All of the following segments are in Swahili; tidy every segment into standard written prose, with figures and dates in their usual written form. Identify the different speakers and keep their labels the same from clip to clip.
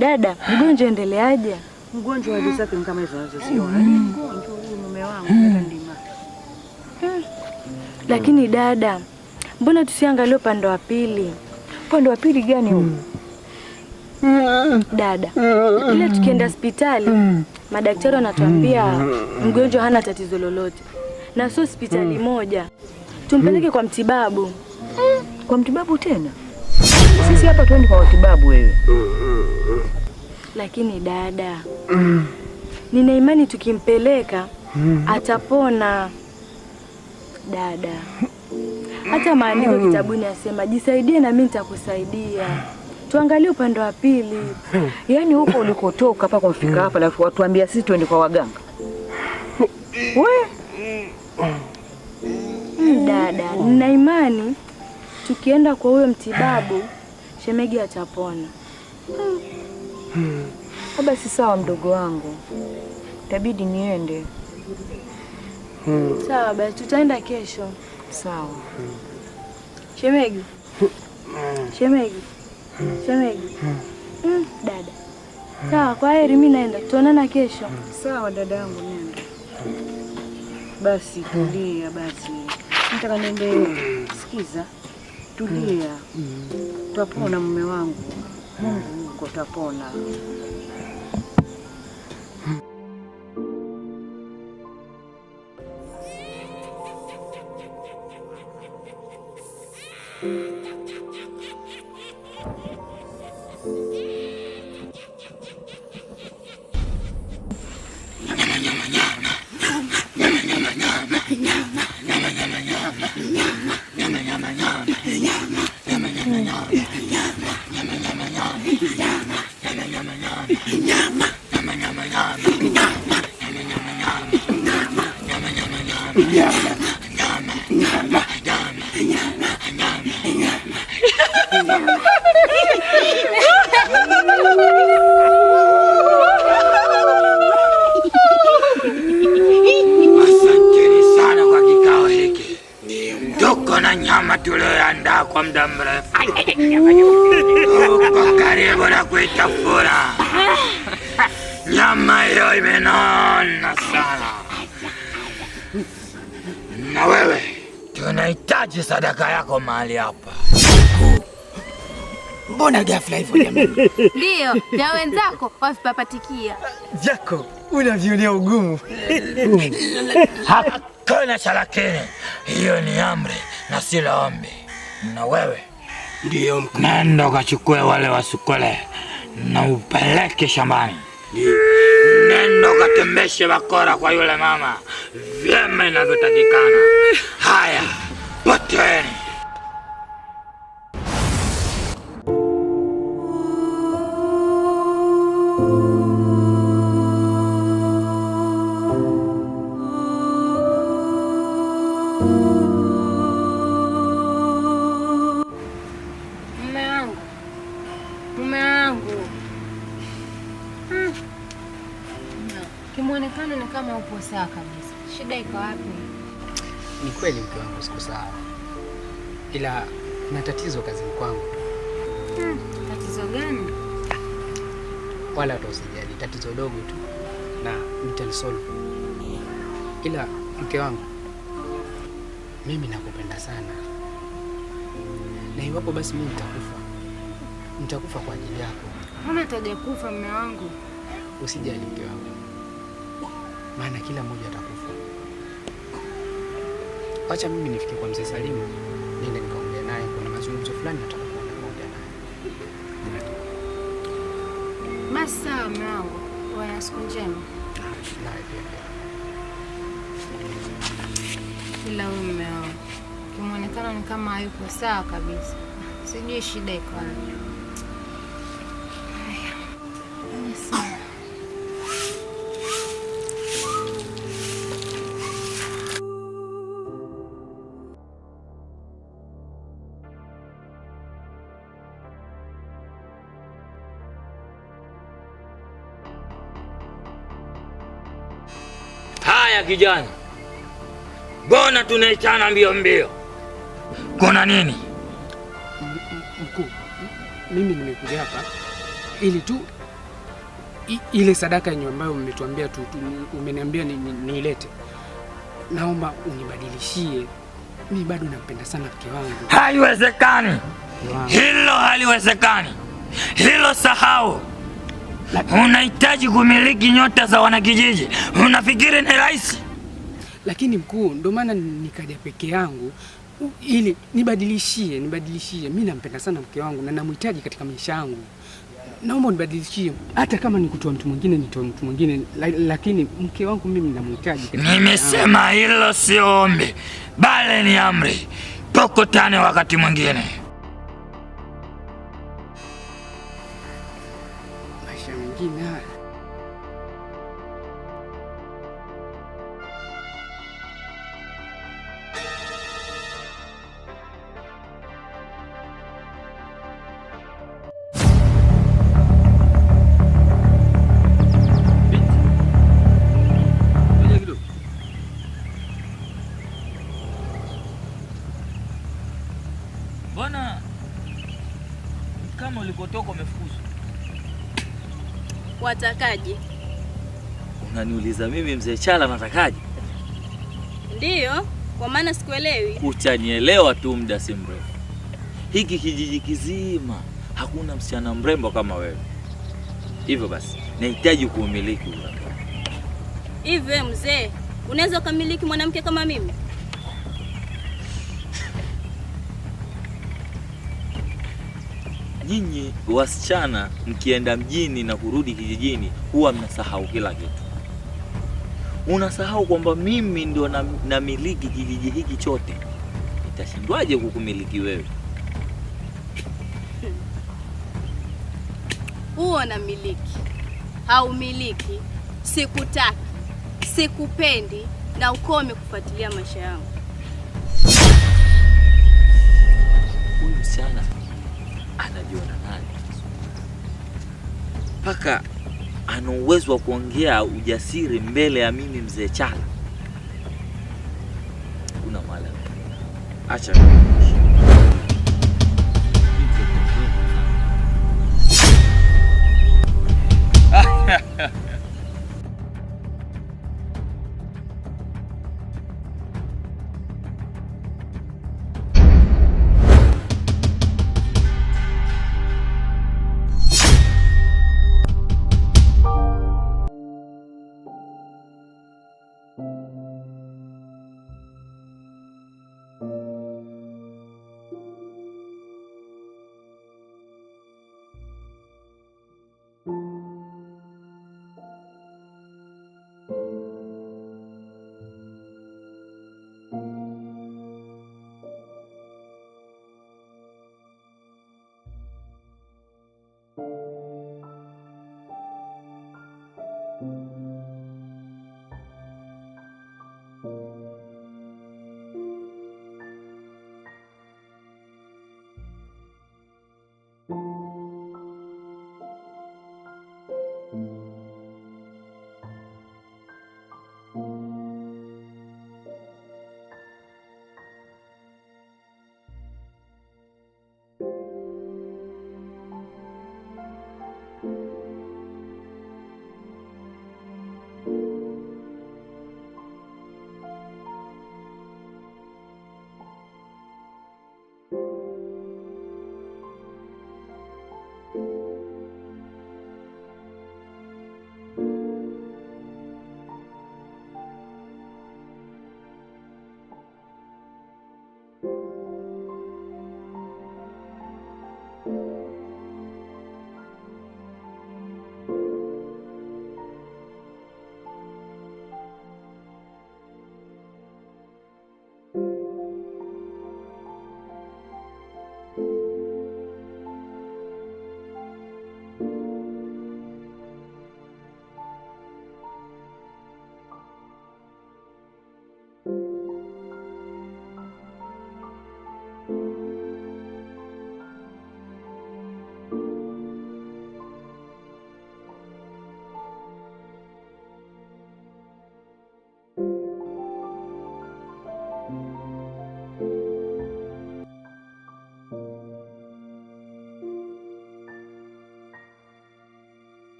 Speaker 1: Dada, mgonjwa endeleaje?
Speaker 2: Mgonjwa hali zake ni kama hizo unazoziona. Ni mgonjwa huyu mume wangu dada Ndima.
Speaker 1: Lakini dada, mbona tusiangalie upande wa pili?
Speaker 2: Upande wa pili gani huu?
Speaker 1: Dada, ile tukienda hospitali madaktari wanatuambia mgonjwa hana tatizo lolote, na sio hospitali moja. Tumpeleke kwa mtibabu.
Speaker 2: Kwa mtibabu tena? Sisi hapa tuendi kwa matibabu wewe.
Speaker 1: Lakini dada, nina imani tukimpeleka atapona. Dada, hata maandiko kitabuni asema jisaidie na mimi nitakusaidia. Tuangalie upande wa pili.
Speaker 2: Yaani huko ulikotoka mpaka kufika hapa alafu watuambia sisi tuende kwa waganga. We,
Speaker 1: Dada, nina imani tukienda kwa huyo mtibabu shemegi atapona.
Speaker 2: Basi sawa mdogo wangu. Itabidi niende.
Speaker 1: Sawa basi, tutaenda kesho.
Speaker 2: Sawa.
Speaker 1: Shemegi, shemegi, shemegi. Dada, sawa, kwa heri, mimi naenda, tutaonana kesho.
Speaker 2: Sawa dada yangu nenda. Basi tulia basi. Nataka niende. Sikiza. Tulia. Tutapona mume wangu. Mungu yuko, tutapona.
Speaker 3: Asanteni sana kwa kikao hiki. Tuko na nyama tulioandaa kwa muda mrefu. Tuko karibu na kuitafuna. Nyama hiyo imenona sana. Na wewe tunahitaji sadaka yako mahali hapa.
Speaker 4: Mbona ghafla hivyo jamani?
Speaker 5: Ndio, vya wenzako wavipapatikia.
Speaker 4: Vyako unavionea ugumu.
Speaker 3: Hakuna cha lakini, hiyo ni amri na si ombi. Na wewe
Speaker 4: Ndio mkuu.
Speaker 3: nenda ukachukue wale wasukule na upeleke shambani. Nenda ukatembeshe bakora kwa yule mama vyema inavyotakikana. Haya, poteeni.
Speaker 5: Mume wangu, mume wangu. Kimwonekano ni kama upo sawa kabisa. Shida iko wapi?
Speaker 6: Ni kweli mke wangu, siku sawa, ila kuna tatizo kazini kwangu.
Speaker 5: Tatizo gani?
Speaker 6: Wala hata usijali, tatizo dogo tu na nitalisolve. Ila mke wangu, mimi nakupenda sana, na iwapo basi mimi nitakufa, nitakufa kwa ajili yako.
Speaker 5: Mbona utaja kufa mume wangu?
Speaker 6: Usijali mke wangu, maana kila mmoja atakufa. Wacha mimi nifike kwa mzee Salimu, niende nikaongea naye, kuna mazungumzo fulani nataka kuongea naye.
Speaker 5: Basi sawa mume wangu, uwe na siku njema.
Speaker 6: Nawe pia mke wangu.
Speaker 5: Ila huyu mume wangu kimwonekano ni kama hayupo sawa kabisa, sijui shida iko wapi. Haya, sawa.
Speaker 3: Haya kijana, mbona tunaitana mbio mbio? Kuna nini?
Speaker 6: Mkuu, mimi nimekuja hapa ili tu Ile sadaka yenye ambayo mmetuambia tu, umeniambia niilete. Naomba unibadilishie. Mimi bado nampenda sana mke wangu.
Speaker 3: Haiwezekani. Hilo haliwezekani. Hilo sahau. Unahitaji kumiliki nyota za wanakijiji. Unafikiri ni rahisi?
Speaker 6: Lakini mkuu, ndio maana nikaja peke yangu ili nibadilishie. Mimi nampenda sana mke wangu na namhitaji katika maisha yangu. Naomba unibadilishie, hata kama nikutoa mtu mwingine nitoe mtu mwingine, lakini mke wangu mimi namhitaji.
Speaker 3: Nimesema hilo sio ombi, bali ni amri. Tukutane wakati mwingine.
Speaker 6: Maisha mengine haya.
Speaker 3: Mbona kama ulikotoka umefukuzwa?
Speaker 1: Watakaje?
Speaker 7: Unaniuliza mimi mzee Chala natakaje?
Speaker 1: Ndiyo, kwa maana sikuelewi.
Speaker 7: Utanielewa tu muda si mrefu. Hiki kijiji kizima hakuna msichana mrembo kama wewe. Hivyo basi nahitaji kuumiliki urembo.
Speaker 1: Hivi mzee, unaweza kumiliki mwanamke kama mimi?
Speaker 7: Nyinyi wasichana mkienda mjini na kurudi kijijini huwa mnasahau kila kitu. Unasahau kwamba mimi ndio namiliki kijiji hiki chote. Nitashindwaje kukumiliki wewe?
Speaker 1: Huo namiliki, haumiliki, sikutaki, sikupendi na ukome kufuatilia maisha yangu.
Speaker 7: Huyu msichana anajiona nani? Paka ana uwezo wa kuongea ujasiri mbele ya mimi mzee Chala. Kuna mala. Acha.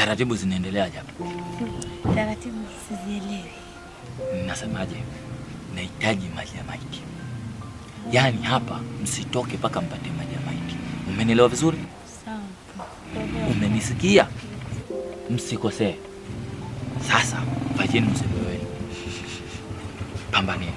Speaker 7: Taratibu zinaendelea japo.
Speaker 8: Taratibu sizielewi.
Speaker 7: Nasemaje? Nahitaji maji ya maiti. Yaani hapa msitoke mpaka mpate maji ya maiti. Umenielewa vizuri?
Speaker 8: Sawa.
Speaker 7: Umenisikia? Msikosee. Sasa fanyeni mzigo wenu. Pambaneni.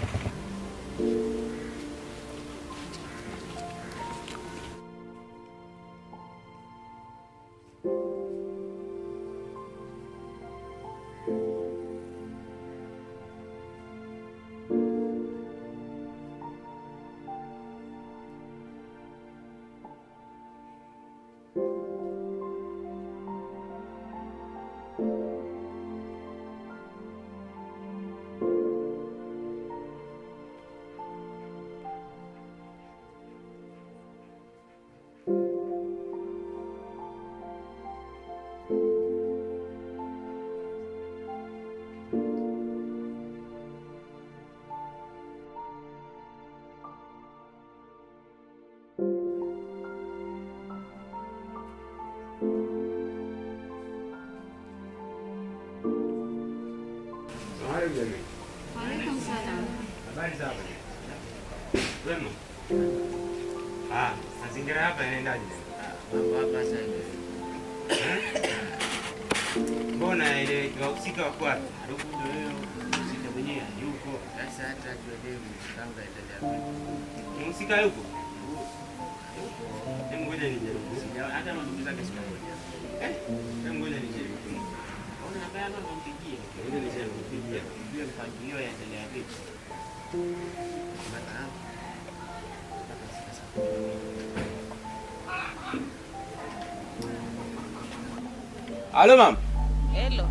Speaker 5: Waalaikum salaam.
Speaker 9: Habari za hapo? Wema. Ah, mazingira hapa yanaendaje?
Speaker 3: Mambo hapa sasa.
Speaker 9: Mbona ile wahusika wako wapi? Harufu ndio hiyo, mhusika mwenyewe hayuko.
Speaker 3: Sasa hata tuelewe mkanga itaendelea vipi.
Speaker 9: Mhusika yuko? Hebu ngoja nijaribu.
Speaker 3: Hata ndugu zake sijaona.
Speaker 9: Eh? Hebu ngoja nijaribu.
Speaker 3: Ona namba yako nampigia.
Speaker 9: Ngoja nijaribu kumpigia.
Speaker 3: Ndio mpangilio yaendelea vipi?
Speaker 9: Halo mama.
Speaker 10: Hello.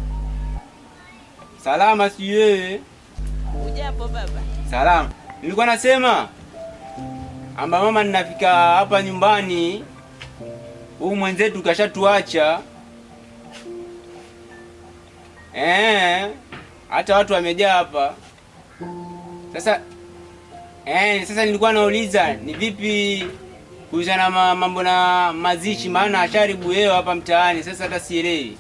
Speaker 9: Salama si wewe?
Speaker 10: Ujambo baba?
Speaker 9: Salama. Nilikuwa nasema amba mama, ninafika hapa nyumbani, huyu mwenzetu kashatuacha. Hata watu wamejaa hapa. Sasa sasa nilikuwa nauliza ni vipi kuhusiana na mambo na mazishi, maana asharibu yeye hapa mtaani. Sasa hata sielewi.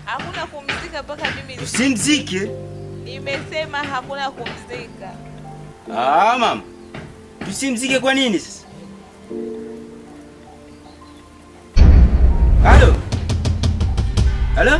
Speaker 10: Hakuna kumzika mpaka mimi.
Speaker 9: Usimzike?
Speaker 10: Nimesema hakuna kumzika.
Speaker 9: Ah mama. Tusimzike kwa nini sasa? Halo? Halo?